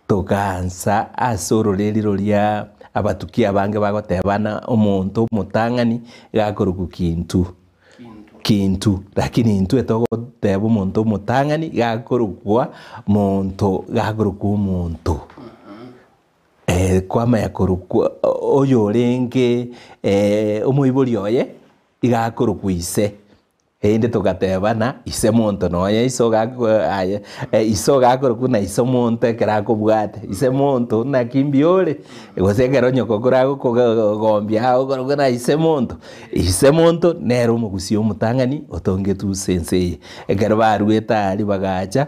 Togaansa ase ororeri roria abatuki abange bagotebana omonto omotang'ani iga akorokwa Kintu, Kintu, lakini intwe togoteba omonto omotang'ani iga akorokwa monto, iga akorokwa omonto. Kwamanya korokwa oyorenge omoibori oye iga akorokwa ise. Erinde togatebana, Ise monto nonya iso aye, iso gakorokwa buna ise omonto ekero akobwate, ise monto naki mbuya ore? Gose ekero nyoko koragokogombia agokorokwa buna ise monto. Ise monto nere omogusii omotang'ani otongetwe ase ense eye. Ekero baruete aria bagacha,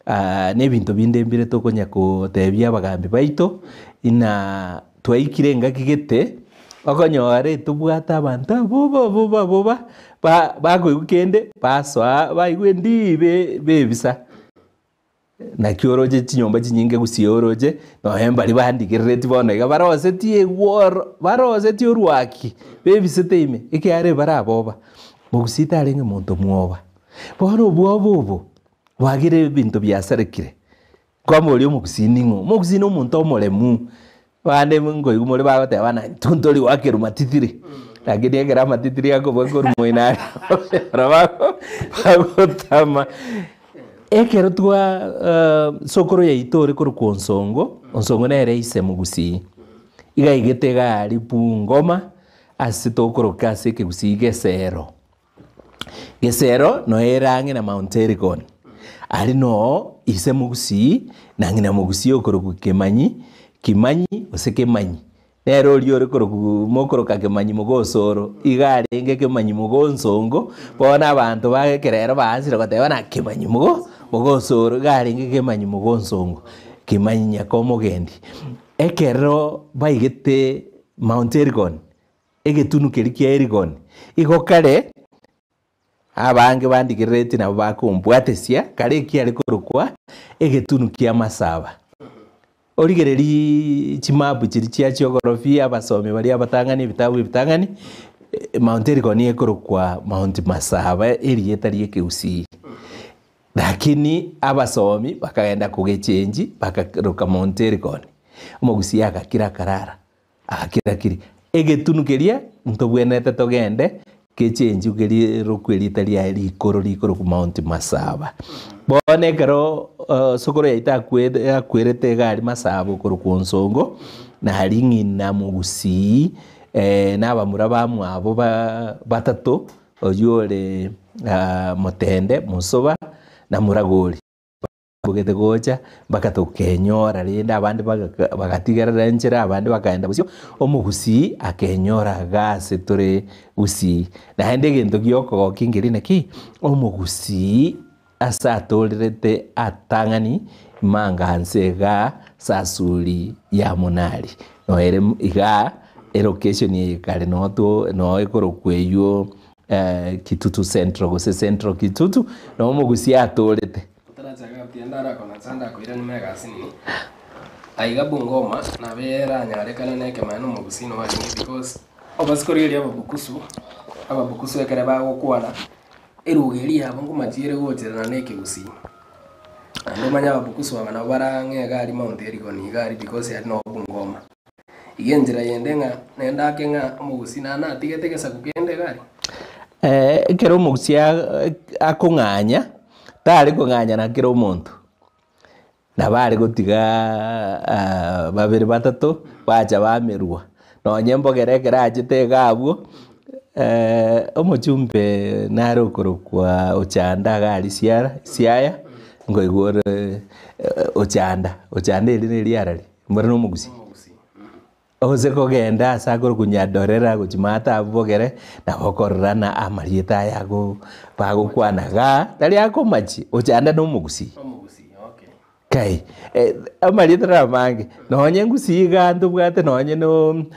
na ebinto binde mbire tokonya kotebia abagambi baito, inaa twaikire engaki gete, okonyora etobwate abanto aboba aboba aboba, ba bakoigwa kende basoa baigwa endii be bebisa. Naki oroche chinyomba chinyinge gusii oroche, nonye mbaria bandigereretie bono iga barosetie egworo, barosetie orwaki, bebisete ime, ekiagera ebare aboba. Mogusii tarenge monto mwoba. Bono obwoba obo, bwagire ebinto biasarekire. Kwamoria omogusii ning'o? Omogusii na omonto omoremu, abande nkoigwa more bagoteba ng'a intwe ntori goakerwa matitiri, lakini ekero amatitiri akobua korwa moino aria okonyora bago bagotama. Ekero twa sokoro yaito ore korokwa Onsongo, Onsongo nere ise mogusii, iga aigete iga aria Bungoma ase tokoroka ase ekegusii Gesero. Gesero noyo ere ang'e na Mount Elgon. Aria noo ise mogusii na ng'ina mogusii okorokwa Kemanyi, Kimanyi gose Kemanyi. Nere oria ore korokwa mokoroka Kemanyi mogosoro, iga arenge Kemanyi mogonsongo, bono abanto ba ekerero baansire goteba ng'a Kemanyi mogo mogosoro, iga arenge Kemanyi mogonsongo, Kimanyi nyakomogendi. Ekero baigete Mount Elgon, Egetunu keria kia Eligoni. Igo kare abange bandigereretie nabo bakombwatesia, kare ekiare korokwa egetunu kia Masaba. Origererie chimapu chiria chia geography, abasomi baria abatang'ani ebitabu ebitang'ani, Mount Eligoni ekorokwa Mount Masaba erieta ri'ekegusii. Lakini abasomi bakagenda kogechenji bakaroka Mount Eligoni. Omogusii agakira akarara. Agakira-kiri, Egetunu keria ntobwenerete togende gechenchwe kerirokwe erieta riaye rikoro rikorokwa Mount Masaba. Bono ekero sokoro yaito akwete akwerete iga aria Masaba okorokwa Onsongo, nari ng'ina mogusii na abamura bamwabo ba batato, oyio ore Motende, Mosoba na Moragori. Bogete gocha mpaka tokenyora rende abande bagatigerera enchera abande bakaenda bosio, omogusii akenyora iga ase tore gusii. Naende egento giokogokia nkeri naki, omogusii ase atorerete atang'ani manga nse igaa sasuri ya monari. Noere igaa elocation eye kare noo to noo ekorokwa eywo Kitutu Central gose Central Kitutu, noo omogusii atorete. Otarachaka gati ende arakonacha ndakoira nyuma egasi nini. Aiga Bungoma nabo eranyarekane na ekemanyererio na omogusii nigo arenge because obasi korigereria ababukusu, ababukusu ekere bagokwana eruga eria yabo nkomachi ere gocherana na ekegusii. Naende omanye ababukusu aba nabo bare ang'e iga aria Mount Elgon iga aria because aria noo Bungoma. Iga enchera yende ng'a naende ake ng'a omogusii naende natigete egesaku kende iga aria. Ekero omogusii akong'anya, tare kong'anya na kera omonto, nabo are gotiga babere batato, bacha bamerwa. Nonye mbogere ekero achete iga abwo, omochumbe nare okorokwa Ochanda iga aria Siara Siaya, nkoigwa ore Ochanda, Ochanda erio neria arari, mbore na omogusii. Gose kogenda ase akorokwa Nyadorera gochia maate abwo bogere, nabo okorora na amarieta aya ago bagokwana igaa, tari akomachia, ochande na omogusii. Kai, amarieta naro amange, nonye ngusii igaa ntobwate nonye na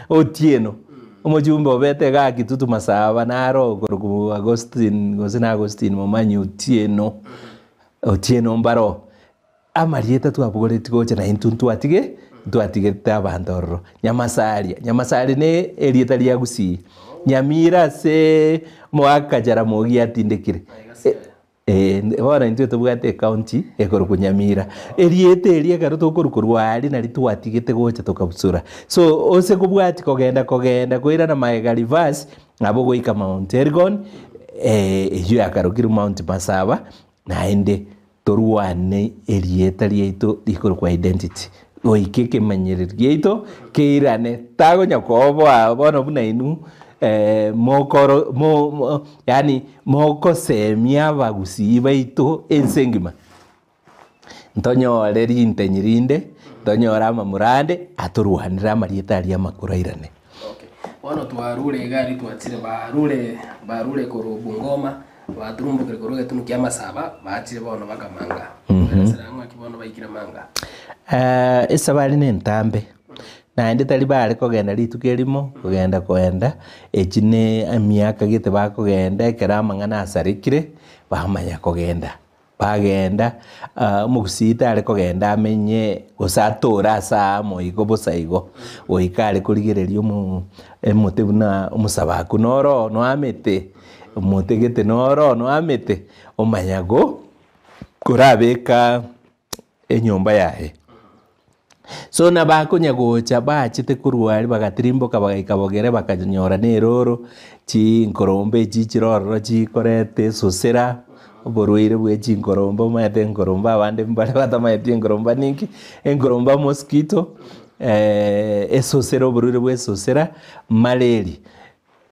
Otieno, omochumbe obete igaa Kitutu Masaba naro okorokwa Agostine gose na Agostine Momanyi Otieno, Otieno mbaro. Amarieta twabogoretie gocha na intwe ntwatige ntwatigete abanto ororo. Nyamasaria, Nyamasaria ne erieta ria Gusii. Nyamira ase omogaka Jaramogi atindekire. Ee, bono intwe tobwate ecounty ekorokwa Nyamira. Erieta eri ekero tokorwa korwa aria nari twatigete gocha tokabusura. So ose kobwati kogenda kogenda koirana magega reverse, nabo ogoika Mount Elgon, eywo yakarokirwe Mount Masaba, naende torwane erieta riaito rikorokwa identity. Goika ekemanyererio giaito keirane, tagonya koboa bono buna inwe mokoro mo mo yaani mogosemia abagusii baito ense engima, ntonyore rintenyi rinde, ntonyore amamura ande, atorwanere amarieta aria amakoro airane. Okay. Bono twarure iga aria twachire barure barure korwa Bungoma, baturumbokire korwa egetunu kia Masaba, bachire bono bakamanga. Eresera ng'aki bono baikire manga. Esabari nentambe, naende tari bare kogenda rituko erimo, kogenda koenda, echi ne emiaka gete bakogenda ekero amang'ana asarekire, bamanya kogenda. Bagenda, omogusii tare kogenda amenye gose atore ase aamo igo bosa igo, goika are korigereria omo omote buna omosabaku noro oo noamete, omote gete noro oo noamete, omanya go korabeka enyomba yaye. So nabakonya gocha bachete korwa aria bagatirimboka bagaika bogere bakanyora na eroro, chinkorombe echi chire ororo chikoreta esosera, oborwaire bwe chinkorombe omanyete enkorombe abande mbare batamanyeti enkoromba ninki, enkoromba mosquito, esosera oborwaire bwa esosera, malaria.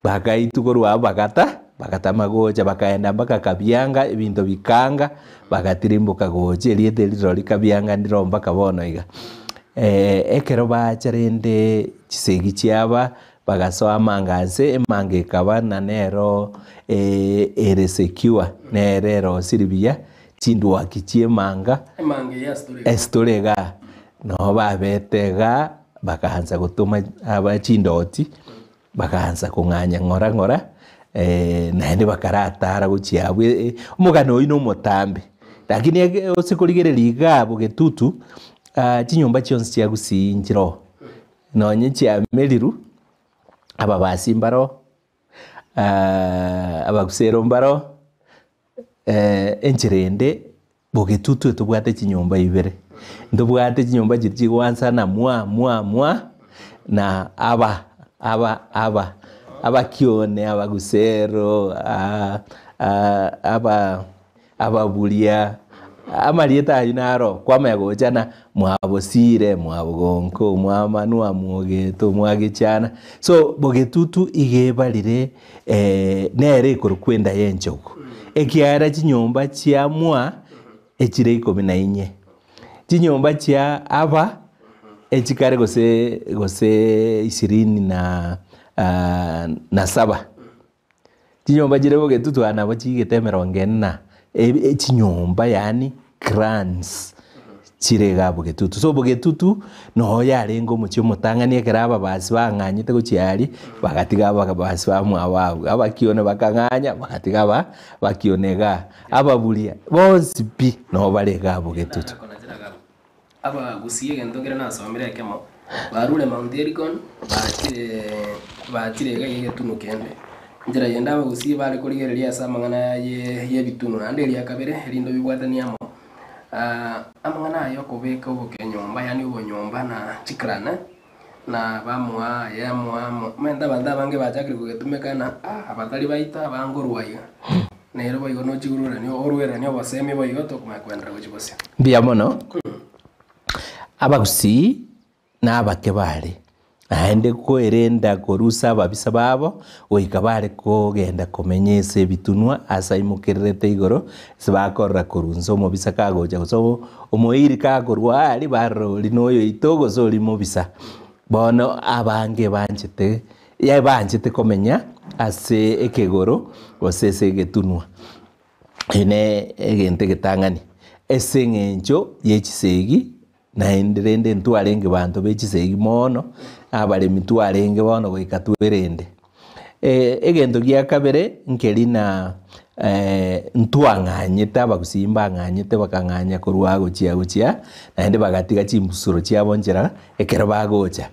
Bagaitwa korwa abwo bagata, bagatama gocha, bakaenda mpaka Kabianga, ebinto bikaanga, bagatirimboka gocha, erieta eri rirorio Kabianga ndiro mpaka bono iga. Ekero bacha rende chisegi chiaba, bagasoa amanga nse, emanga ekaba na nero ere secure, nere erosiri buya, chindwaki chi'emanga, Emanga eye ase tore igaa. ase tore igaa, noo babete igaa, bakaansa gotoma aba chindoti. Bagaansa kong'anya ng'ora ng'ora, naende bakaratara gochia abwo omogano oyio nomotambe. Lakini eke ase korigereria iga abwo getutu, chinyomba chionsi chia gusii nchire oo, nonye chiameriru, ababasi mbaro, abagusero mbaro, enchera ende Bogetutu etobwate chinyomba ibere, ntobwate chinyomba chiria chigoansana mwa mwa mwa na aba aba aba, abakione, abagusero, aba ababuria, amarieta aywo naro kwamanya gochana mwabosire, mwabogonko, mwamanwa, mwogeto, mwagechana. So bogetutu iga ebarire nere ekorokwa enda y'enchogu, ekiagera chinyomba chia mwa echire ikomi na inye, chinyomba chia aba echikare gose gose ishirini na na saba. Chinyomba chire bogetutu aa nabo chiigete emerongo ene na chinyomba yaani clans chire igaa bogetutu. So bogetutu noo yarenge omochie omotang'ani ekero ababasi bang'anyete gochia aria, bagatiga ababasi bamwabo abwo, abakione bakang'anya bagatiga aba bakione igaa, ababuria bonsi pi noo bare igaa bogetutu. Abagusie egento nkere nasomire ekemo, barure Mount Elgon, bachire bachire iga egetunu kende. Enchera yende abagusie bare korigereria ase amang'ana ye y'ebitunu, naende eria kabere, erinde obibwatanie amo, amang'ana aya okobeka obokenyomba yaani obonyomba na chiclan, na bamoa aye amoa amo, omanyete abanto abange bachakire kogetumeka na abatari baito abange orwa iga. Nere boigo nochigururanie orweranie obosemi boigo tokomanya koenderera gochia bosio. Mbuya mono, abagusii na abake bare, naende koerenda korusa ababisa babo, goika bare kogenda komenya ase ebitunwa ase aimokererete igoro, ase bakorora korwa inse omobisa kagocha gose omoiri kakorwa aria barora oria noyoito gose oria mobisa. Bono abange banchete yabanchete komenya ase ekegoro gose ase egetunwa. Eye ne egento egetang'ani ase eng'encho ye chisegi, naende rende ntwarenge banto be chisegi mono, abaremi twarenge bono goika twerende. Egento gia kabere nkeri na ntwang'anyete abagusii mbang'anyete bakang'anya korwa aa gochia gochia, naende bagatiga chimbusuro chiabo nchera ekero bagocha.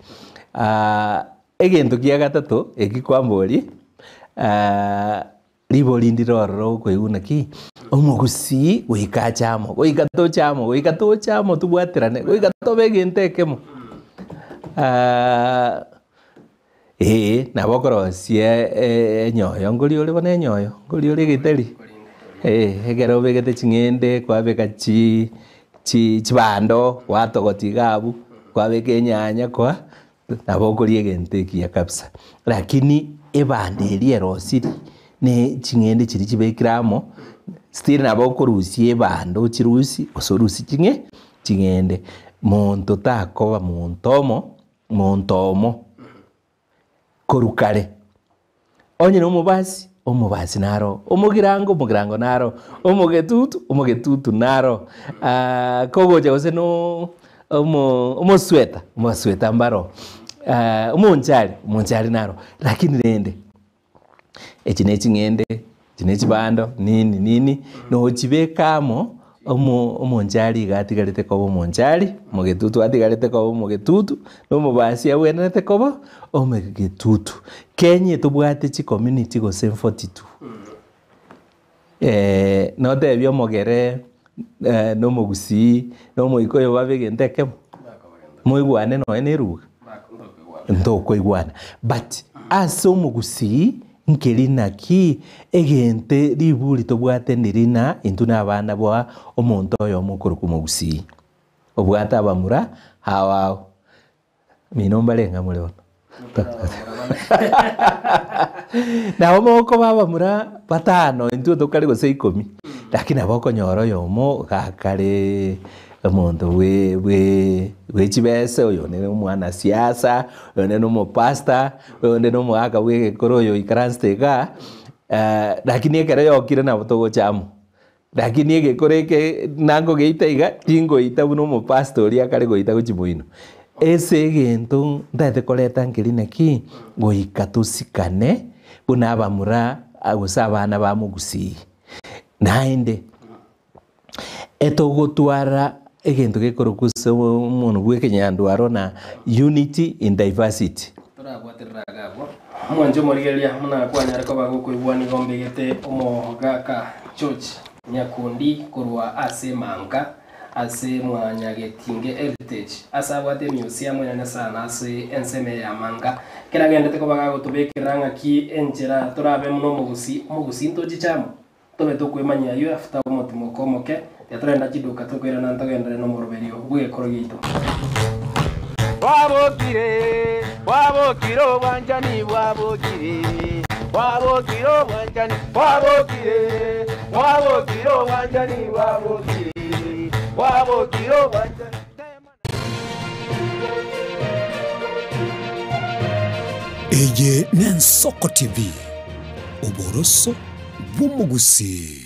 Egento kia gatato eki kwamboria, ribori ndire ororo okoigwa naki, Omogusii goika ache amo, goika toche amo, goika toche amo tobwaterane, goika tobe egento ekemo. Ee, nabo okorosia enyoyo nkoria ore bono enyoyo, nkoria ore egeteri, eh, ekero obegete ching'ende kwabeka chi chi chibando gwatogotia iga abwo, kwabeka enyanya kwa, nabo okoria egento ekiya kabisa. Lakini ebando eria erosirie ne ching'ende chiria chibekire amo, still nabo okorusia ebando ochirusie gose orusie ching'e ching'ende, monto takoba monto omo. Monto omo korwa kare, onye nomobasi, omobasi naro, omogirango, omogirango naro, omogetutu, omogetutu naro, kogocha gose no omo omosweta, omosweta mbaro, omonchari, omonchari naro, lakini rende. Echi ne ching'ende, echi ne chibando, nini nini, nochibeka amo, omo omonchari iga atigarete koba omonchari, omogetutu atigarete koba omogetutu, na omobasi abwenerete koba omogetutu. Kenya etobwate chicommunity gose 42, notebie omogere na omogusii, na omoikoyo babe egento ekemo? Moigwane nonya na eruga? Ntokoigwana. But ase omogusii nkeri naki egento riburi tobwate ndiri ng'a intwe na abana bwa omonto oyomo okorokwa omogusii. Obwate abamura ao ao. Mino mbare ng'a more bono. Nabo mokoba abamura batano intwe tokare gose ikomi, lakini nabo okonyora oyomo gakare omonto bwe bwe bwe chibese, oyonde na omwanasiasa, oyonde na omopastor, oyonde na omogaka bwa egekoro oyo oikaransete igaa, lakini ekero yokire nabo togocha amo. Lakini egekoro eke nangogeita iga, tingoita buna omopastor oria akare goita gochia moino. Ase egento ntagete koreta nkeri naki, goika tosikane buna abamura gose abana ba mogusii. Naende, etogotwara egento gekorokwa ase omonwe bwa ekenyandwaro na unity in diversity. Torabwaterere iga abwo. Omwanche omorigereria buna kwanyare koba gokoigwa nigo mbegete omogaka George Nyakundi korwa ase Manka ase Mwanyagetinge Heritage ase abwate emuseum enene sana ase ensemo eye ya Manka. Ekero agendete koba gagotobekerera ng'aki enchera torabe buna omogusii, omogusii ntochiche amo tobe tokwemanyia ayio after omotimoko omoke, tiga torenda chiduka tokoirana ntogenderere nomoroberio bw'egekoro giaito. Bwabokire, bwabokire obwanchani bwabokire, bwabokire obwanchani bwabokire, bwabokire obwanchani bwabokire, bwabokire obwanchani. Eye n'Ensoko TV, oboroso bw'omogusii.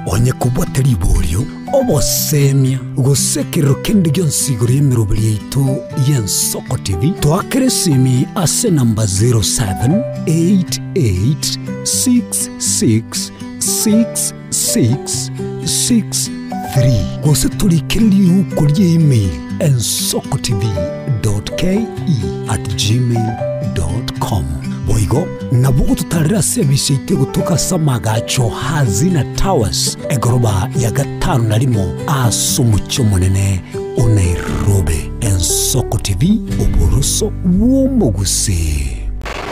Onye kobwate riborio, obosemia, gose ekerero kende gionsi igoro y'emeroberi yaito y'Ensoko TV, toakere esimi ase enamba 0788666663 gose torikere riuko rie email ensokotv.ke@gmail.com. Boigo nabo ogototarera ase ebisi yaito egotoka ase amagacho Hazina Towers, egoroba ya gatano na rimo ase omochie omonene o Nairobi. Ensoko TV, oboroso bw'omogusii.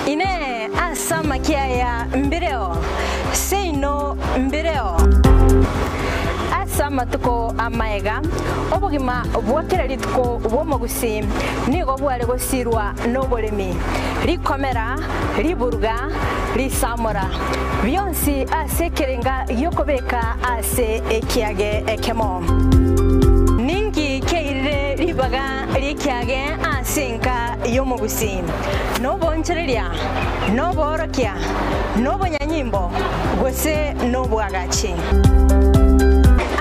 Inee! Ase amakia aya mbireo? Seino mbireo. Ase amatuko amaega, obogima bwa kera rituko bw'omogusii nigo bware gosirwa noboremi, rikomera, riburuga, risamora, bionsi ase ekerenga gi'okobeka ase ekiage ekemo. Ninki kiairire ribaga ri'ekiage ase enka y'omogusii? Noboonchoreria, noboorokia, nobonyanyimbo, gose nobwagachi.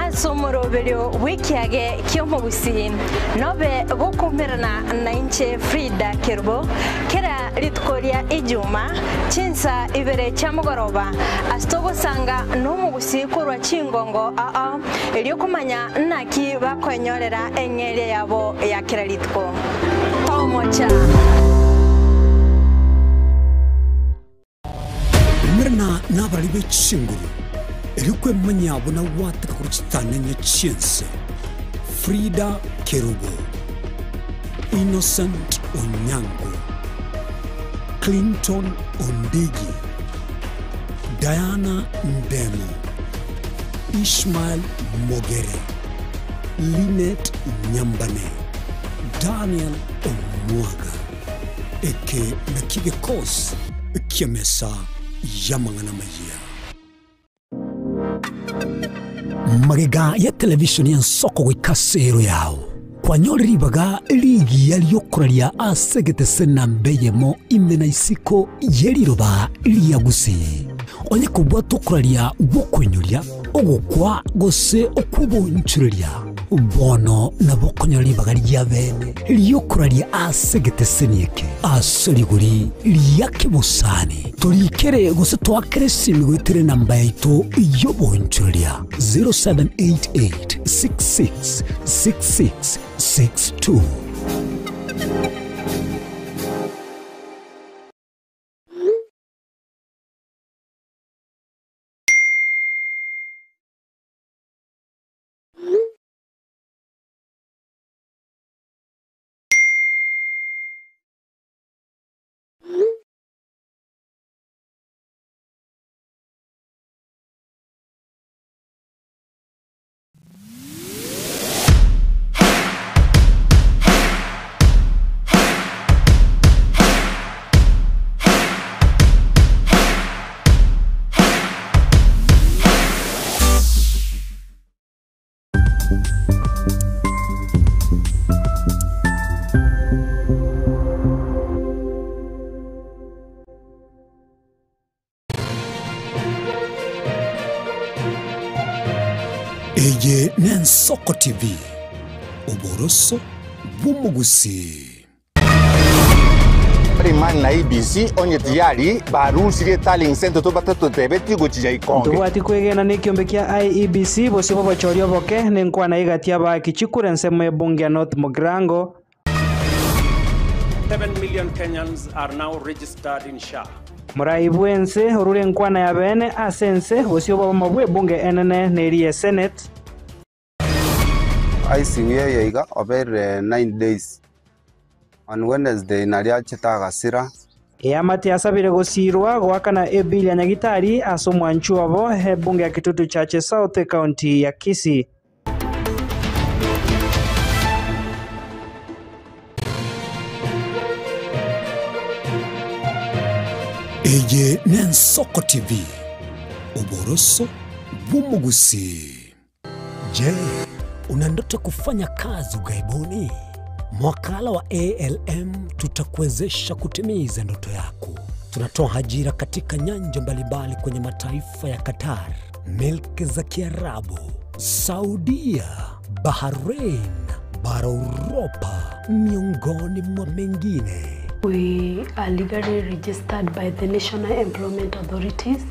Ase omoroberio bw'ekiage ki'omogusii nobe gokoumerana nainche Frida Kerubo kera rituko ria Ijuma chinsa ibere chia mogoroba ase togosanga nomogusii korwa chingongo ao erio komanya naki bakoenyorera eng'eria yabo ya kera rituko. Tomocha. Umerana nabarari be chinguru. Erio kwemanyia buna gwateka korwa chitanenye chi'ense, Frida Kerubo, Innocent Onyango, Clinton Ondigi, Diana Ndemo, Ishmael Mogere, Linet Nyambane, Daniel Omwaga. Eke nakio egekosi ki'emesa y'amang'ana amayia. Magega ya televishoni y'ensoko goika ase ero yao, kwanyorire ribaga rigiya ri'okoraria ase egetese namba eyemo ime na isiko ye riroba ria Gusii. Onye kobwata okoraria gw'okoinyoria, ogokwa, gose okw'oboonchoreria, bono nabo okonyora ribaga ria bene ri'okoraria ase egeteseni eke ase rigori ria kebosani. Torikere gose toakere esimi goetera enamba yaito y'oboonchoreria 0788 66 66 62. Eye n'Ensoko TV, oboroso bw'omogusii. Imani na EBC onye tiyari barusirie tallying center tobatatotebeti gochicha ikonge. Ntobwati kwegena na ekiombe kia IEBC bosio bw'obochori oboke na enkwana egati y'abaaki chikura ensemo y'ebunge ya North Mugirango. 7 million Kenyans are now registered in SHA. Morai bw'ense orure enkwana ya beene ase ense bosio bw'obomo bw'ebunge enene na eria ya Senate. ICU eye iga obeire 9 days. On Wednesday naria achete agasira. Eamate yasabire gosirwa goakana ebill ya nyagitari ase omwanchi obo ebunge ya Kitutu Chache South ecounty ya Kisii. Eye n'Ensoko TV, oboroso bw'omogusii. Je, una ndoto kufanya kazi ughaibuni? Mwakala wa ALM tutakuwezesha kutimiza ndoto yako. Tunatoa ajira katika nyanja mbalimbali kwenye mataifa ya Qatar, milki za Kiarabu, Saudia, Bahrain, bara Uropa, miongoni mwa mengine. We are legally registered by the National Employment Authorities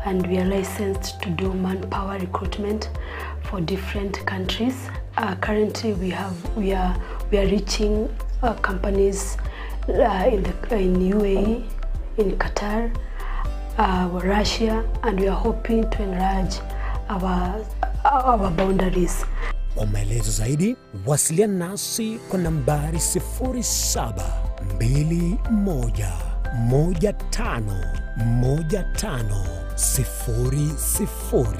and we are licensed to do manpower recruitment for different countries. Currently we have we are we are reaching companies in the in UAE, in Qatar, Russia, and we are hoping to enlarge our our boundaries. Kwa maelezo zaidi wasiliana nasi kwa nambari 0721151500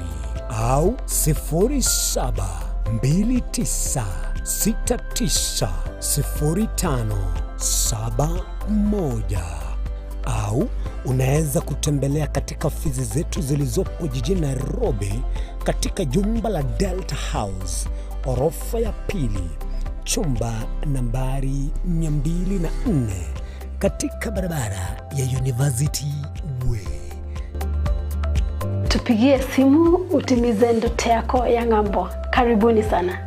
au 0729690571 au unaweza kutembelea katika ofisi zetu zilizopo jijini Nairobi katika jumba la Delta House orofa ya pili chumba nambari 204 katika barabara ya University Way. Tupigie simu utimize ndoto yako ya ng'ambo. Karibuni sana.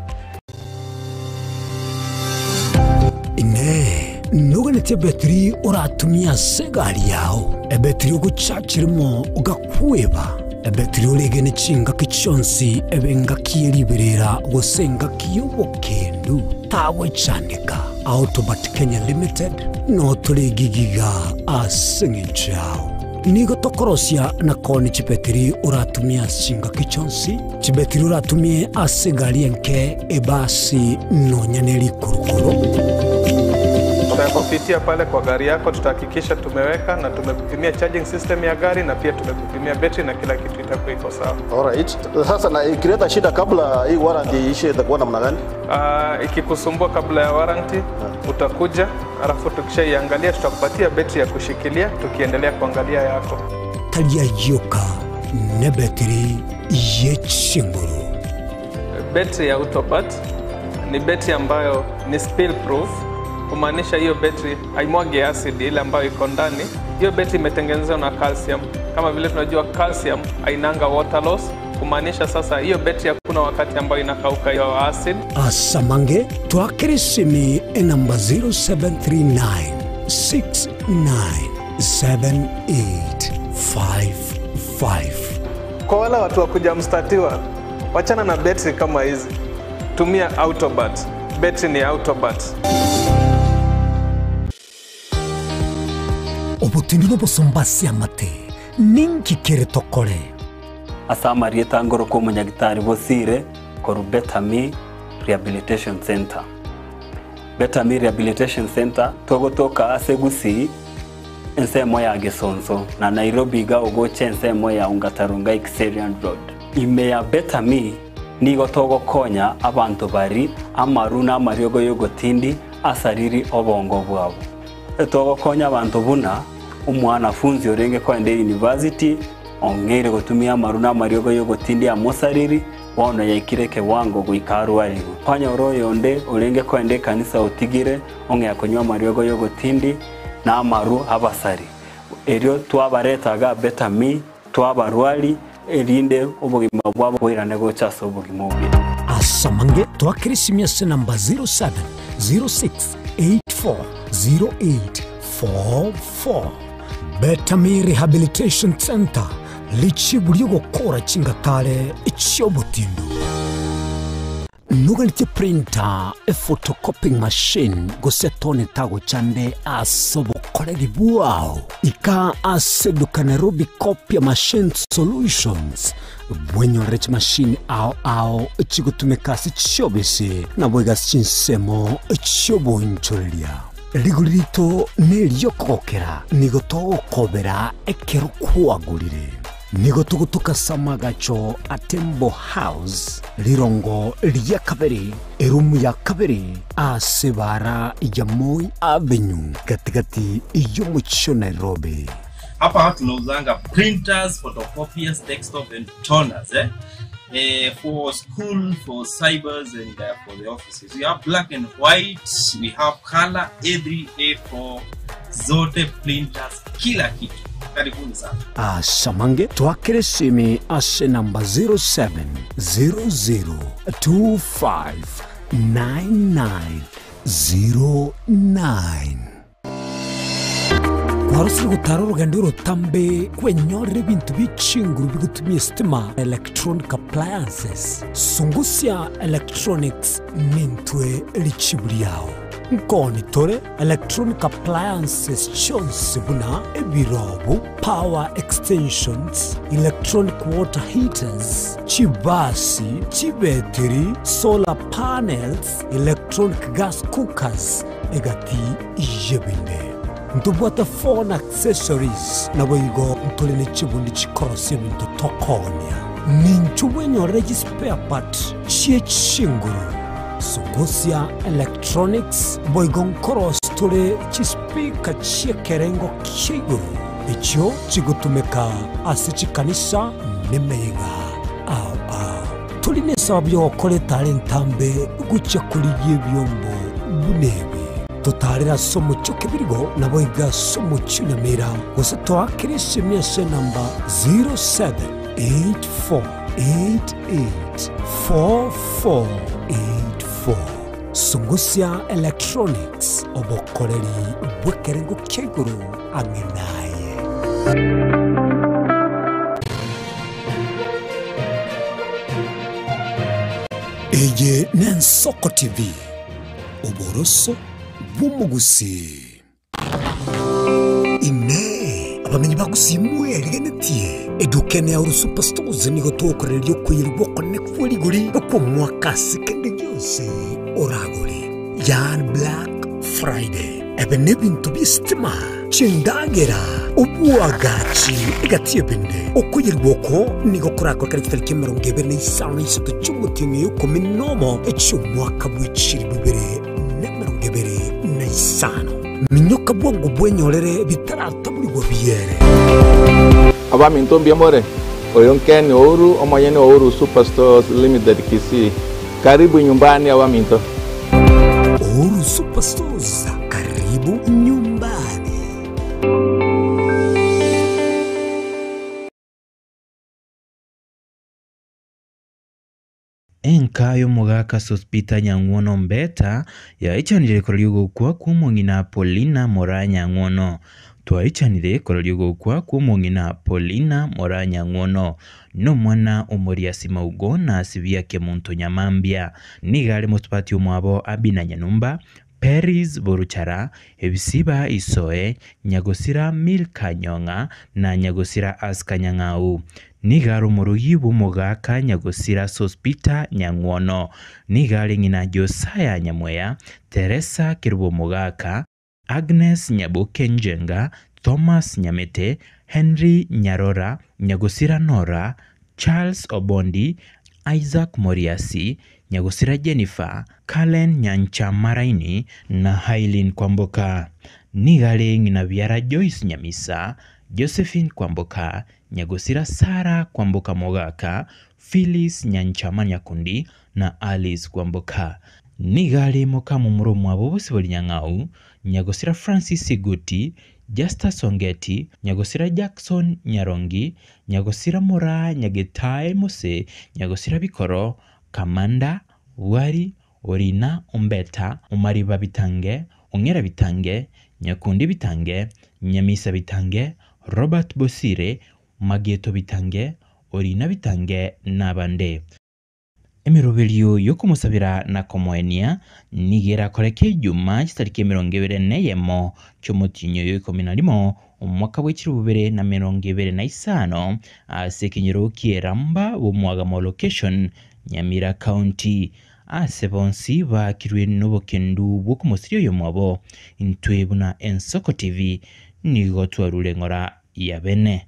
Inee, noganeti ebetiri oratumia ase egari yao, ebetiri ogochachirimo ogakweba, ebetiri oregene chingaki chionsi ebe engaki ye riberera gose engaki y'obokendu, tagwechandeka. Autobat Kenya Limited notoregigiga ase eng'encho yao. Nigo tokorosia na koonia chibetiri oratumie ase chingaki chionsi, chibetiri oratumie ase egari enke, ebasi, nonya ne rikurukuru. Tutakupitia pale kwa gari yako, tutahakikisha tumeweka na tumekupimia charging system ya gari na pia tumekupimia betri na kila kitu itakuwa iko sawa. Alright. Sasa na ikileta shida kabla hii warranty iishe itakuwa namna gani? Ikikusumbua kabla ya warranty utakuja, alafu tukishaiangalia tutakupatia betri ya kushikilia tukiendelea kuangalia yako. Tari ayio ka nebetiri ye chinguru. Betri ya Autobat ni betri ambayo ni spill proof, kumaanisha hiyo betri haimwagi acid ile ambayo iko ndani. Hiyo betri imetengenezwa na calcium. Kama vile tunajua calcium hainanga water loss, kumaanisha sasa hiyo betri hakuna wakati ambayo inakauka hiyo acid. Asamange twakere simi enamba 0739 697855. Kwa wale watu wa kuja mstatiwa, wachana na betri kama hizi, tumia Autobat. Betri ni Autobat. Obotindi nobosomba ase amate, ninki kere tokore? Ase amarieta ngorokwa omonyagitari Bosire korwa Better Me Rehabilitation Centre. Better Me Rehabilitation Centre togotoka ase Gusii ensemo ya Gesonso na Nairobi iga ogocha ensemo ya Ongata Rongai Kiserian Road. Ime ya Better Me nigo togokonya abanto bari amaru na amariogo y'ogotindi asariri obongo bwabo. Togokonya abanto buna omwanafunzi orenge koenda university ong'eire gotumia amaru na amariogo y'ogotindi amosariri bono yaikire ekewango goika arwarigwe. Kwanyora oyonde orenge koenda ekanisa otigire ong'ea konywa amariogo y'ogotindi na amaru abasari. Erio twabaretaga Better Me twabarwari erinde obogima bwabo bwairane gocha ase obogima obuya. Asamange twakirisimia ase namba 07 06 84 08 44. Better Me Rehabilitation Center richibu ri'ogokora chingatare chi'obotindu. Noganetie printer, photocopying machine, gose tone tagochande ase obokoreri bwao. Ika ase eduka Nairobi Copia Machine Solutions. Bwenyorere chimashini ao ao chigotumeka ase chiobisi naboigo ase chinsemo chi'obonchoreria. Rigori rito neri'okogokera, nigo togokobera ekero kwagorire. Nigo togotoka ase amagacho a Tembo House, rirongo ria kabere, erumu ya kabere, ase ebara ya Moi Avenue, gatigati y'omochie o Nairobi. Hapa tunauzanga printers, photocopiers, desktop and toners, eh? For school, for cybers and for the offices. We have black and white, we have color, A3, A4, zote printers, kila kitu. Karibuni sana. Asamange twakere simi ase namba 0700259909. Kwarosire gotara orogendo orotambe kwenyorera ebinto bie chinguru bigotumia esitima, electronic appliances. Sungusia Electronics nintwe richibu riao. Nkoni tore electronic appliances chionsi buna ebirobu, power extensions, electronic water heaters, chibasi, chibetiri, solar panels, electronic gas cookers, egati y'ebinde. Ntobwate phone accessories, naboigo ntore ne chibundi chikorosia ebinto tokonia. Ninchu bwenyorere chispare part chie chinguru. Sungusia Electronics boigo nkorosia tore chispeaker chi'ekerengo kia igoro, echio chigotumeka ase chikanisa nemeyega ao ao. Tori nesababu y'ogokora etara entambe gochia korigia ebiombo buna ebi. Totarere ase omochie o Kebirigo, naboigo ase omochie o Nyamira, gose toakere esimi ase enamba 0784884484. Sungusia Electronics, obokoreri bw'ekerengo kia igoro ang'e naye. Eye n'Ensoko TV, oboroso bw'omogusii. Inee! Abamenyi ba Gusii mwerigenetie eduka ene ya Uru Super Stores nigo togokorereria okoiyerigwa okonene kwe rigori kw'omwaka ase kende gionsi oragore. Yaani Black Friday. Ebe nebinto bi'esitima, chindagera, oboagachi, egati y'ebinde. Okoyerigwa oko nigo korakorekane chitariki 23 chi'omotienyi oyo ikomi nomo chi'omwaka bwe chilifu 2025. Minyoka bwango bwenyorere bitarataborigwa biere. Abaminto mbuya more? Oyo Ken Ouru, omonyene o Ouru Super Stores Limited Kisii. Karibu nyumbani abaminto. Uhuru Superstores, karibu nyumbani. Enka y'omogaka Sospeter Nyang'wono Mbeta yaichanire kororia ogokwa kw'omong'ina Paulina Moraa Nyang'wono. Twaichanire kororia ogokwa kw'omong'ina Paulina Moraa Nyang'wono. Nomwana omoriasi maugo na Sibia Kemunto Nyamambia. Nigo are mosubati omwabo Abina Nyanumba, Peris Boruchara, Ebisiba Isoe, Nyagosira Milka Nyong'a na Nyagosira Aska Nyang'au. Nigo are omorogi bw'omogaka Nyagosira Sospeter Nyang'wono. Nigo are ng'ina Josiah Nyamweya, Teresa Kerubo Omogaka, Agnes Nyaboke Njenga, Thomas Nyamete, Henry Nyarora, Nyagosira Norah, Charles Obondi, Isaac Moriasi, Nyagosira Jennifer, Cullen Nyancha Maraini na Hailin Kwamboka. Nigo are ng'ina biara Joyce Nyamisa, Josephine Kwamboka, Nyagosira Sarah Kwamboka Mogaka, Phyllis Nyanchama Nyakundi na Alice Kwamboka. Nigo are mokamomura omwabo Bosibori Nyang'au, Nyagosira Francis Siguti, Justus Ongeti, Nyagosira Jackson Nyarongi, Nyagosira Moraa Nyagetae Mose, Nyagosira Bikoro, Kamanda, Bwari, Orina Ombeta, Omariba Bitange, Ong'era Bitange, Nyakundi Bitange, Nyamisa Bitange, Robert Bosire, Mageto Bitange, Orina Bitange nabande. Emeroberio y'okomosabera na komoenia nigo erakoreke Ejuma chitariki 21 chi'omotienyi oyo ikomi na rimo, omwaka bwe chilifu 2025, ase ekenyoro ki'Eramba bw'Omwagamo Location, Nyamira County. Ase bonsi baakirwe nobokendu bw'okomosiria oyomwabo, intwe buna Ensoko TV nigo twarure eng'ora ya bene.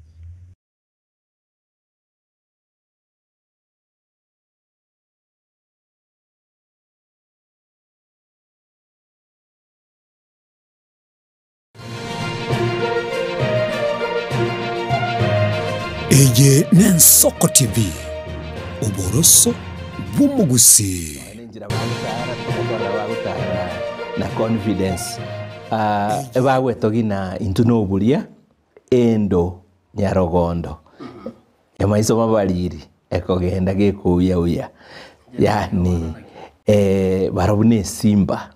Eye n'Ensoko TV, oboroso bw'omogusii. Na confidence Ah, ebagwetogi na intwe noburia endo nyarogondo Amaiso mabariri ekogenda gekouya-uya, yaani barabwo nesimba.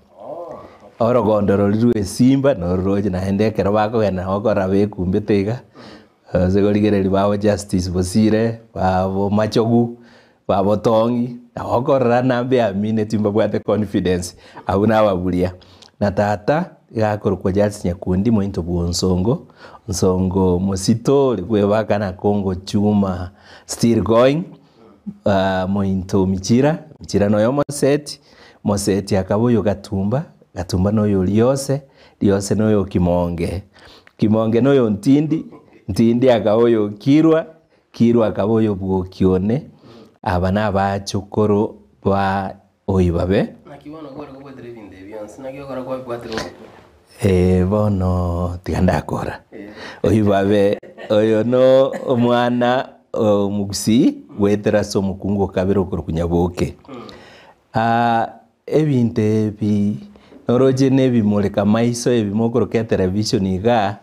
Orogondo roria rwa esimba nororoche naende ekero bakogenda nabo okorora bekumbete iga, gose korigereria babo Justice Bosire, babo Machogu, babo Tong'i, nabo okorora nambe amineti mbabwate confidence, abwo nababuria. Na tata iga akorokwa Charles Nyakundi mointo bwa Onsongo, Onsongo mosito ore kwebaka na Kongo chuma still going, mointo Michira, Michira noyo Moseti, Moseti akaba oyo Gatumba, Gatumba noyo Riose, Riose noyo Kimonge, Kimonge noyo Ntindi, Ntindi akaba oyo Kirwa, Kirwa akaba oyo Bwokione, aba nabachokoro ba Oibabe. Naki bono kware kobwatera ebinto ebi bionsi? Naki okora kwabibwatera omotwe? Ee, bono tiga ndakora. Oibabe, oyo no omwana omogusii goetera ase omokungu o kabere okorokwa Nyaboke. Ah, ebinto ebi noroche na ebimureka maiso ebi mokoroka etelevision igaa,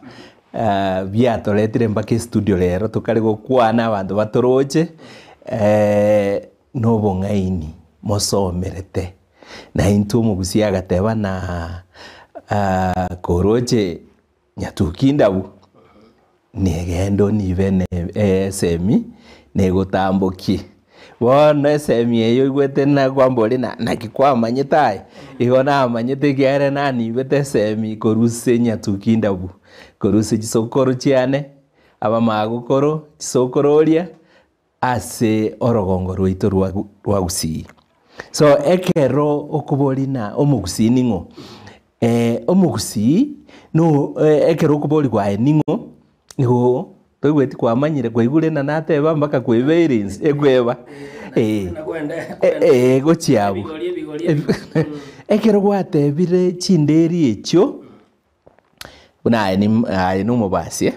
ah, biatoretire mpaka estudio rero tokare gokwana abanto batoroche. Nobong'aini mosomerete. Na intwe omogusia agateba na koroche nyatuki ndabu, negende onibe ne esemi negotambokie. Bono esemi eye oigwete na kwamboria na naki kwamanyete aye? Igo namanyete ekiagera nanibete esemi korwa ase enyatuki ndabu, korwa ase chisokoro chiane, abamagokoro, chisokororia, ase orogongo rwaito rwa rwa Gusii. So ekero okoboria na omogusii ning'o? Omogusii no ekero okoborigwa aye ning'o, nigo toigweti kwamanyire kwaigure na nateba mpaka kwaibeire inse ekweba eh, eh, gochia abwo. Ekero gwatebire chinderi echio, buna aye ni aye na omobasi eh,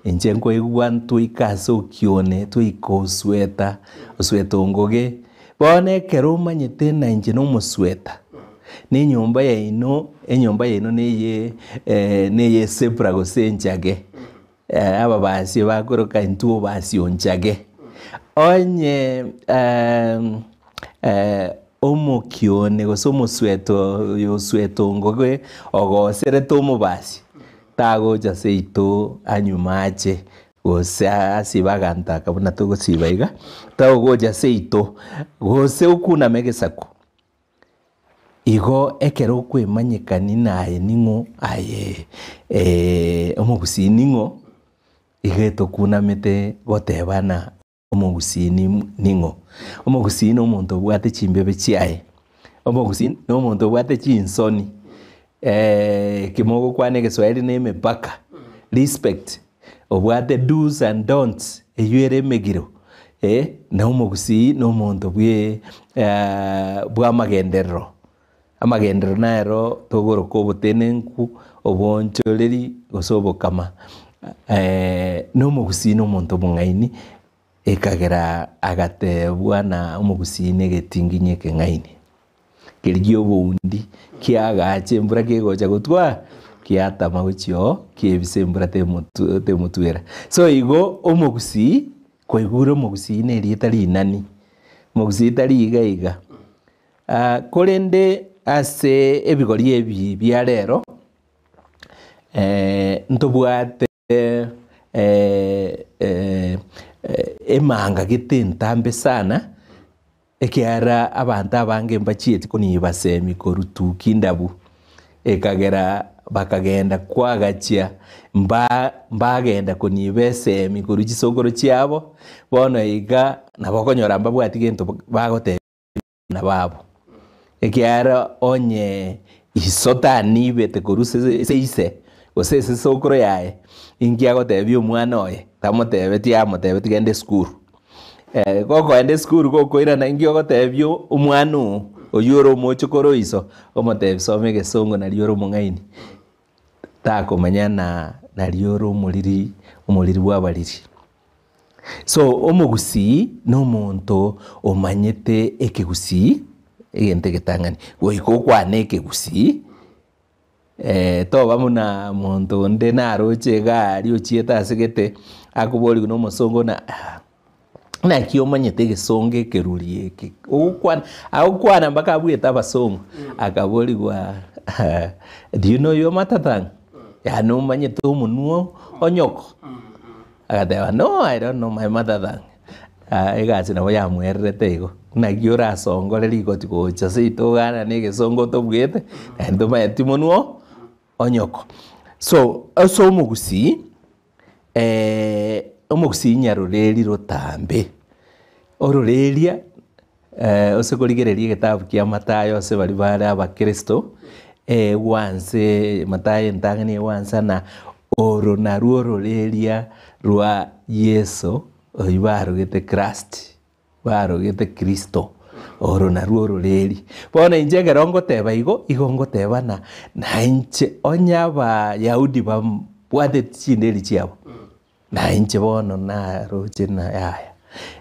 inche nkoigwa ntwaika ase okione, twaika osweta, osweta ongoge, bono ekero omanyete na inche na omosweta, na enyomba yaino, enyomba yaino na eye na eye esebra gose enchage, ababasi bakoroka intwe obasi onchage. Onye omokione gose omosweto oyo oswete ongoge ogoserete omobasi, tagocha seito anywe mache gose asibe aganto aka buna togosiba iga, tagocha seito gose okuname egesaku. Igo ekero okwemanyekani naye ning'o aye omogusii ning'o, iga etokunamete goteba ng'a omogusii ning'o. Omogusii na omonto obwate chimbebe chiaye, omogusii na omonto obwate chinsoni, kimogokwana egeswahili na emepaka, respect, obwate do's and don'ts, eywo ere emegiro, na omogusii na omonto bwe bw'amagenderero. Amagenderero naro togoroka obotenenku, oboonchoreri, gose obokama. Na omogusii na omonto omong'aini, ekagera agatebwa na omogusii na egetinginyi ekeng'aini. Keria kia oboundi kiagacha embura kegocha gotwa, kiatama gochia oo, kiebisa embura temotu temotwera. So igo omogusii, kwaigure omogusii na erieta rinani, omogusii tari iga iga. Korende ase ebigori ebi bia rero, ntobwate emanga gete entambe sana, ekiagera abanto abange mbachieti koniba semi korwa tuki ndabu, ekagera bakagenda kwagachia mba mbagenda koniba esemi korwa chisokoro chiabo, bono iga nabo okonyora mbabwati gento bagoteba. Abana babo, ekiagera onye iso tanibete korwa ase ise, gose ase esokoro yaye, inki agotebia omwana oye? Tamotebetie amotebetie genda esukuru. Gokoenda esukuru gokoirana inki ogotebia omwana oo oywo ore omochokoro o iso, omotebie soma egesongo nario ore omong'aini, takomanya na nario ore omoriri omoriri bwa abariri. So omogusii na omonto omanyete ekegusii, egento egetang'ani, goika okwane ekegusii, toba buna monto onde naroche iga aria ochiete ase gete, akoborigwa na omosongo buna ah, naki omanyete egesongo ekeruri eke, ogokwana agokwana mpaka abwete abasongo, akaborigwa do you know your mother tongue? Yaani omanyete omonwe o nyoko? Agateba, No, I don't know my mother tongue. Ah, egasi nabo yamwererete igo. Naki orasongore rigoti gocha seito ogana na egesongo otobuete, naende tomaeti monwe oo onyoko. So, ase omogusii, omogusii nyaroreri rotambe, ororeria Ase korigereria egetabu kia Mathayo ase baria bare abakristo, egwanse Mathayo entang'ani egwansa na oro narwo ororeria rwa Yeso oyio barogete Christ, barogete Kristo, oro narwo ororeria. Bono inche ekero ngoteba igo, igo ngoteba ng'a nainche onye abayahudi bambwateti chinderi chiabo. Na inche bono naroche ng'a yaya,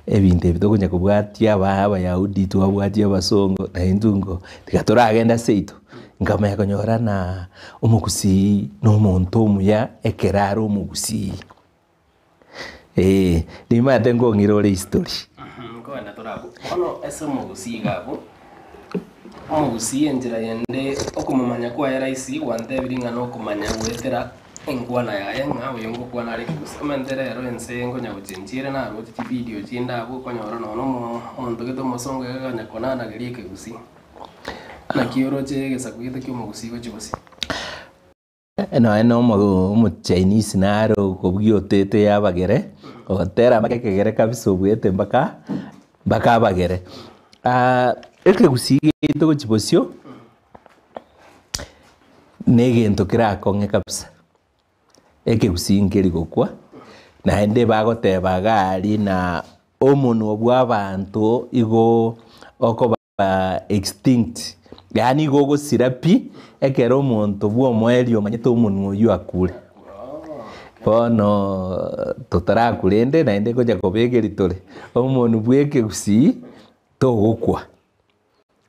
ebinto ebi tokonya kobwatia aba abayahudi twabwatia abasongo na intwe nko tiga toragende seito. Nkamanya konyora ng'a omogusii na omonto omuya ekero are omogusii, eh, nimanyete nkong'ira ore history. Nkoenda tore abwo. Bono ase omogusii iga abwo, omogusii enchera yende okomomanya kwaye rahisi gwantebirie ng'a nokomanya goetera. Enkwana yaye ng'a oyo ngokwana are ekegusii. Omanyete rero ense nkonya gochenchia ere naroche chividio chinde abwo okonyora nonya omo omonto gete omosongo iga akonya konanageria ekegusii. Naki oroche egesaku gete kia omogusii gochia gosii? Nonya na omo Omochinese nare okobugia otete ya abagere, ogotera mpaka ekegere kabisa obuete mpaka mpaka abagere. Ekegusii giaito gochia bosio, na egento kerakong'e kabisa, ekegusii nkeri gokwa, naende bagoteba iga aria na omonwa bwa abanto igo okoba extinct, yaani igo ogosira pi, ekero omonto bwa omoerio omanyete omonwa oywo akure. Bono totarakwa rende naende ngocha koba tore, omonwa bwa ekegusii togokwa.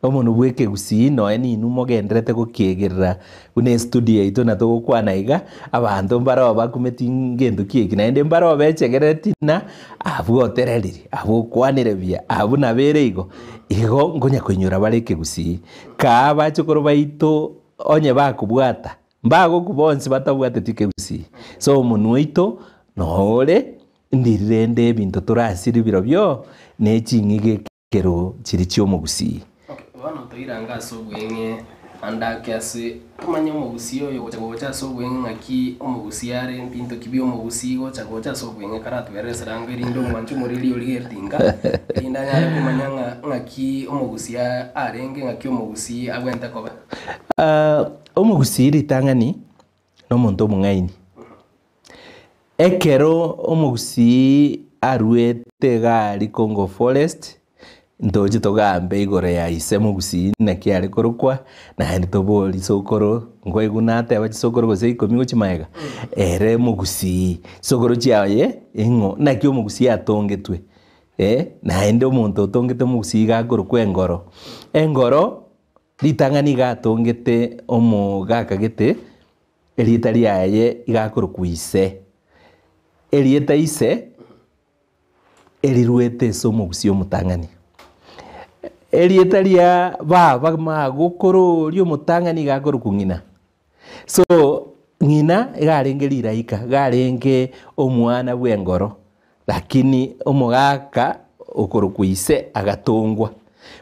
Omonwa bwa ekegusii nonya ninwe mogenderete gokiegerera buna estudio yaito na togokwana iga, abanto mbaro bakumeti ngento ki eki, naende mbaro bechegereti ng'a abwo otereriri, abwo okwanire buya, abwo nabo ere igo, igo nkonya koinyora bare ekegusii. Kaa abachokoro baito onye bakobwata, mbagokwa bonsi batabwateti ekegusii. So omonwa oito nore, ndiri rende ebinto torasiri birobio, na eching'ige ekero chiri chi'omogusii. Okay, bono toirange ase obweng'e ande ake ase tomanye omogusii oyo gocha gocha ase obweng'e ng'aki omogusii are mbinto ki bia omogusii gocha gocha ase obweng'e karatueresere ango erinde omwanche omoriri origereti inka erinde anyare komanya ng'a ng'aki omogusii arenge ng'aki omogusii abwenerete koba. Omogusii ritang'ani nomonto omong'aini. Ekero omogusii aruete iga aria Congo Forest, ntoche togambe igoro ya ise mogusii naki are korokwa, naende toborie sokoro, nkoigwa nateba chisokoro gose ikomi gochia magega, ere mogusii, chisokoro chiaye ing'o, naki omogusii atongetwe eh, naende omonto otongete omogusii iga akorokwa engoro. Engoro, ritang'ani iga atongete omogaka gete. Erieta riaye iga akorokwa Ise. Erieta Ise eriruete ase omogusii omotang'ani. Erieta ria baba magokoro oria omotang'ani iga akorokwa ng'ina. So ng'ina iga arenge riraika, iga arenge omwana bw'engoro, lakini omogaka okorokwa ise agatongwa.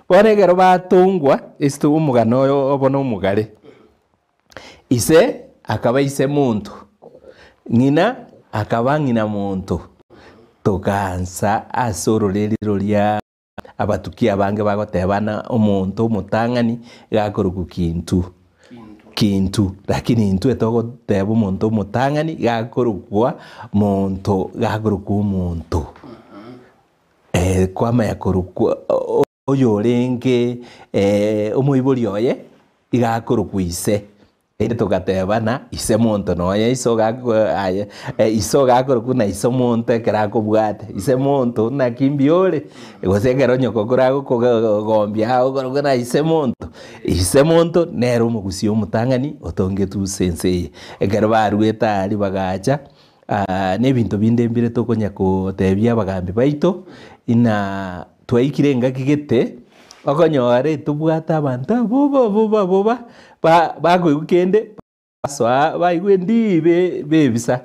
Bono ekero batongwa, ase omogano oyo obo na omogare. Ise akaba ise monto, ng'ina akaba ng'ina monto. Togansa ase ororeri roria abatuki abange bagotebana omonto omotang'ani iga akorokwa Kintu, Kintu. Lakini intwe togoteba omonto omotang'ani iga akorokwa monto, iga akorokwa omonto. Kwamanya korokwa Oyorenge omoibori oye iga akorokwa ise, erinde togatebana ise monto nonya ise aye ise ogakorokwa buna ise omonto ekero akobwate, ise monto naki mbuya ore? Gose ekero nyoko koragokogombia agokorokwa buna ise monto. Ise monto nere omogusii omotang'ani otongetwe ase ense eye. Ekero baruete aria bagacha. Na ebinto binde mbire tokonya kotebia abagambi baito, ng'a twaikire engaki gete, okonyora etobwate abanto aboba aboba aboba, ba bakoigwa kende, basoa baigwa endii be bebisa.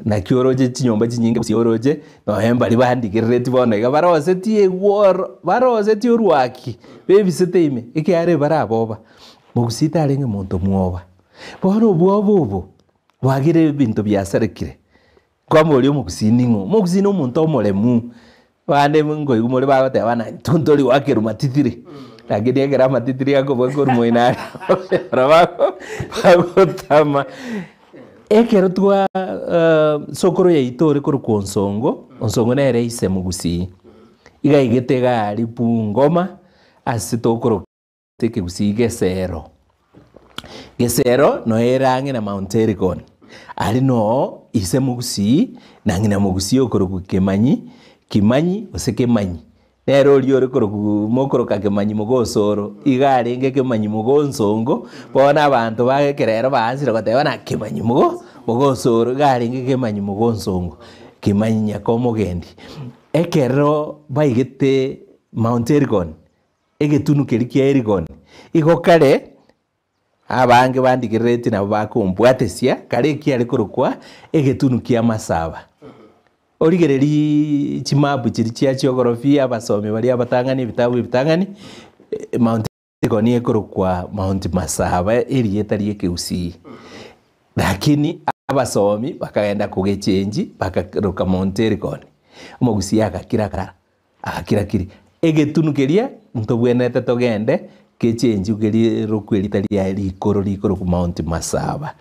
Naki oroche chinyomba chinyinge gose oroche, nonye mbaria bandigereretie bono iga barosetie egworo, barosetie orwaki, bebisete ime, ekiagera bare aboba. Mogusii tarenge monto mwoba. Bono obwoba obo. Bwagire ebinto biasarekire, nkomoboria omogusii ning'o? Omogusii na omonto omoremu, bande nkoigwa more bagoteba ng'a intwe ntori goakerwa matitiri, lakini ekero amatitiri akobua korwa moino aria oro bago bagotama. Ekero twa sokoro yaito ore korokwa Onsongo, Onsongo nere ise mogusii, iga aigete iga aria Bungoma ase tokoroka. Ekegusii Gesero. Gesero noyo ere ang'e na Mount Elgon. Aria noo ise mogusii na ng'ina mogusii okorokwa Kemanyi, Kimanyi gose Kemanyi. Nere oria ore korokwa mokoroka Kemanyi mogosoro, iga arenge Kemanyi mogonsongo, bono abanto ba ekerero baansire goteba ng'a Kemanyi mogo mogosoro, iga arenge Kemanyi mogonsongo, Kimanyi nyakomogendi. Ekero baigete Mount Elgon, Egetunu keria kia Eligoni. Igo kare Abange bandigereretie nabo bakombwatesia kare ekiare korokwa egetunu kia Masaba. Origererie chimapu chiria chia geography, abasomi baria abatang'ani ebitabu ebitang'ani, Mount Elgon ekorokwa Mount Masaba erieta ria ekegusii. Lakini abasomi bakagenda kogechenji bakaroka Mount Elgon. Omogusii agakira akarara. Agakira kiri. Egetunu keria ntobwenerete togende kechenchwe keria rokwe erieta riaye rikoro rikorokwa Mount Masaba.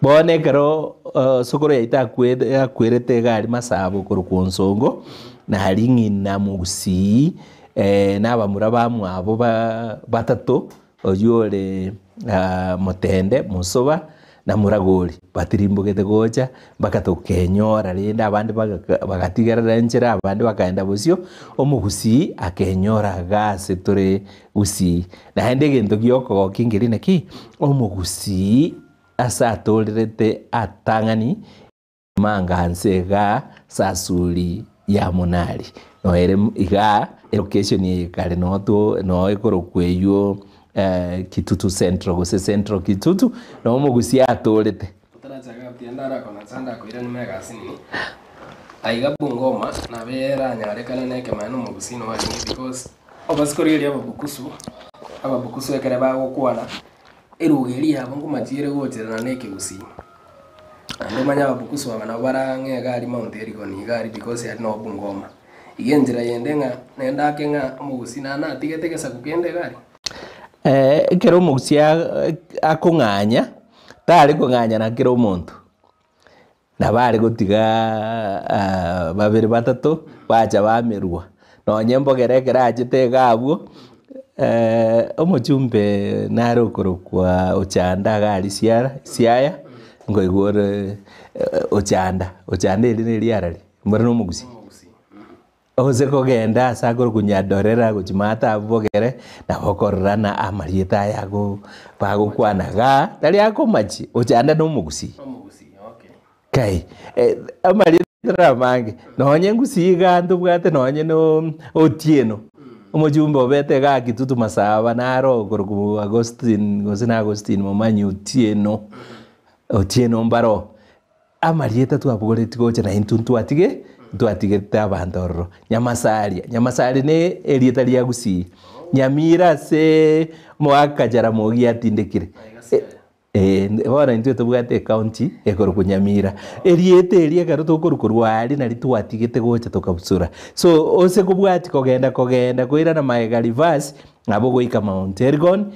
Bono ekero sokoro yaito akwete akwerete iga aria Masaba okorokwa Onsongo, nari ng'ina mogusii na abamura bamwabo ba batato, Oyio ore motende, mosoba, na moragori, batirimbogete gocha mpaka tokenyora rende abande bagatigerera enchera, abande bakaenda bosio, omogusii akenyora iga ase tore gusii. Naende egento giokogokia nkeri naki, omogusii ase atorerete atang'ani. Manga nse igaa Sasuri ya Monari noere igaa elocation eye kare noo to noo ekorokwa eywo Kitutu Central gose Central Kitutu noo omogusi atorete. Otarachaka gatiga ndarakonansa ndakoirania megasi nini aiga Bungoma nabo eranyarekane na ekemani omogusii noo arenge because obasi korigereria ababukusu, ababukusu ekere bagokwana Eruga eria yabo nkomachiere gocherana nekegusii. Naende omanye ababukusu aba nabo bare ang'e iga aria Mount Elgon iga aria because aria noo Bungoma. Iga enchera yende ng'a naende ake ng'a omogusii naende natigete egesaku kende iga aria. Ekero omogusii akong'anya, tare kong'anya na kera omonto. Nabo are gotiga babere batato bacha bamerwa. Nonye mbogere ekero achete iga abwo, omochumbe nare okorokwa Ochanda iga aria Siara Siaya, nkoigwa ore Ochanda, Ochanda erio na eriarari, mbore na omogusii. Gose kogenda ase akorokwa Nyadorera gochia maate abwo bogere, nabo okorora na amarieta aya ago bagokwana igaa, tari akomachi, ochande na omogusii. Kai, amarieta tari amange, nonye ngusii igaa ntobwate nonye na Otieno, omochumbe obete igaa Kitutu Masaba naro okorokwa Agostine gose na Agostine Momanyi Otieno, Otieno mbaro. Amarieta twabogoretie gocha na intwe ntwatige ntwatigete abanto ororo. Nyamasaria, Nyamasaria ne erieta ria Gusii. Nyamira ase omogaka Jaramogi atindekire. Eh, bono intwe tobwate ecounty ekorokwa Nyamira. Erieta eria ekero tokorwa korwa aria nari twatigete gocha tokabusura. So ose kobwati kogenda kogenda koirana magega reverse, nabo ogoika Mount Elgon,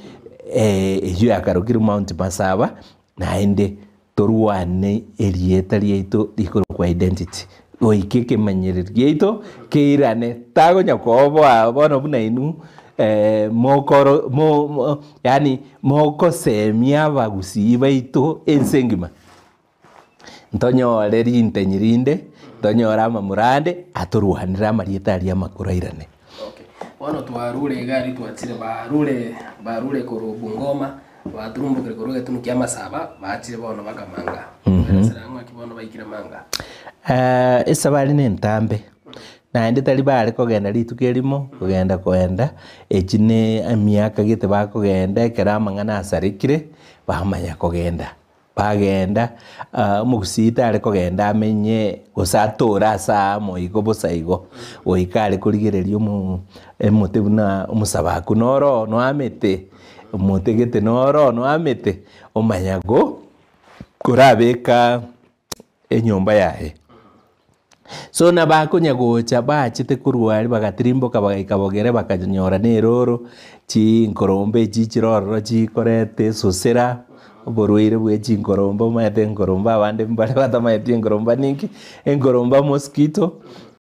eywo yakarokirwe Mount Masaba, Naende torwane erieta riaito rikorokwa identity, goika ekemanyererio giaito keirane, tagonya koboa bono buna inwe mokoro mo mo yaani mogosemia abagusii baito ense engima. Ntonyore rintenyi rinde, ntonyore amamura ande, atorwanere amarieta aria amakoro airane. Bono twarure iga aria twachire barure barure korwa Bungoma, Baturumbokire korwa egetunu kia Masaba, bachire bono bakamanga. Eresera ng'a ki bono baikire manga. Esabari nentambe, naende tari bare kogenda rituko erimo, kogenda koenda, echi ne emiaka gete bakogenda ekero amang'ana asarekire, bamanya kogenda. Bagenda, omogusii tare kogenda amenye gose atore ase aamo igo bosa igo, goika are korigereria omo omote buna omosabaku noro oo noamete, omote gete noro oo noamete, omanya go korabeka enyomba yaye. So nabakonya gocha bachete korwa aria bagatirimboka bagaika bogere bakanyora na eroro, chinkorombe echi chire ororo chikoreta esosera, oborwaire bwa chinkorombe omanyete enkorombe abande mbare batamaeti enkoromba ninki, enkoromba mosquito.